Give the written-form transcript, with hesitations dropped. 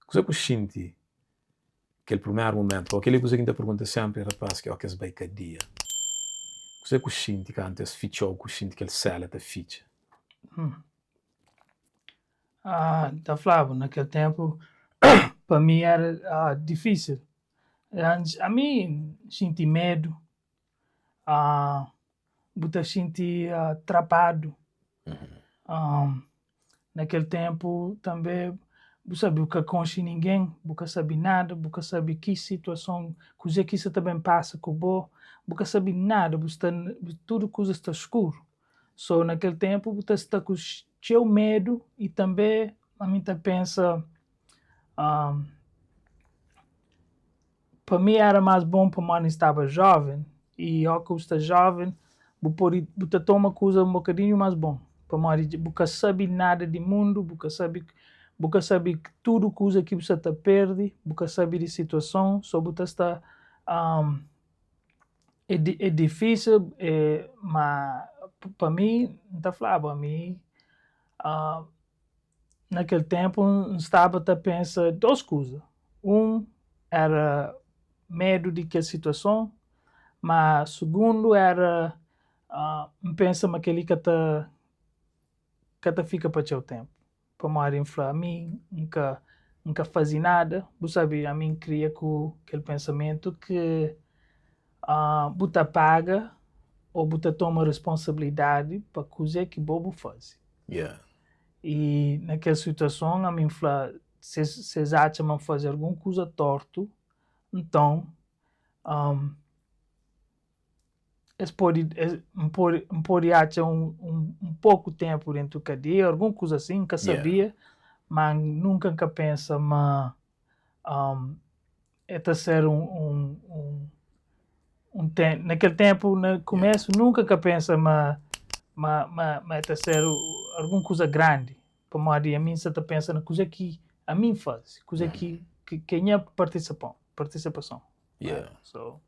Kuzê ku xinti kel primeru momentu? Ô kel-li é kuza ki N ta pergunta sénpri rapaz ki ó ki es bai kadia. Kuzê ku xinti kantu es fitxa-u, ku xinti kel séla ta fitxa? Ah, N ta fla-bu, na kel ténpu pa mi éra difísil. Antis, ami N xinti medu, bu ta xinti trapadu. Na kel ténpu tanbê bu sabe bu ka konxe ningen, bu ka sabe nada, bu ka sabe ki situason, kuzê ki sa ta ben pasa ku bo, bu ka sabe nada, bu sta tudu kuza sta skuru. So na kel ténpu bu ta sta ku txeu medu i tanbê ami ta pensa pa mi éra más bon pamodi N staba jóven i óki bu sta jóven bu pode bu ta toma kuza un bokadinhu más bon pamodi bu ka sabe nada di mundu, bu ka sabe bu ka sabe tudu kuza ki bu sa ta perde, bu ka sabe di situason, so bu ta sta é é difísil é ma pa mi N ta flaba ami na kel ténpu N staba ta pensa dôs kuza, un éra medu di kel situason, má sugundu éra N pensa ma kel-li ka ta ka ta fika pa txeu ténpu. Pamodi N fla ami N ka N ka faze nada, bu sabe ami N kria ku kel pensamentu ki bu ta paga ô bu ta toma responsabilidadi pa kuzê ki bo bu faze. Yeah. I na kel situason ami N fla si es atxa ma N faze algun kuza tortu, nton es pode N pode N pode atxa un un poku ténpu déntu kadia, algun kuza asin, N ka sabia, ma nunka N ka pensa ma el ta ser un un un un ténpu, na kel ténpu na kumesu nunka N ka pensa ma ma ma ma el ta ser algun kuza grandi, pamodi ami N sa ta pensa na kuze ki ami N faze, kuze ki ki é nha partisipason. Yeah. So.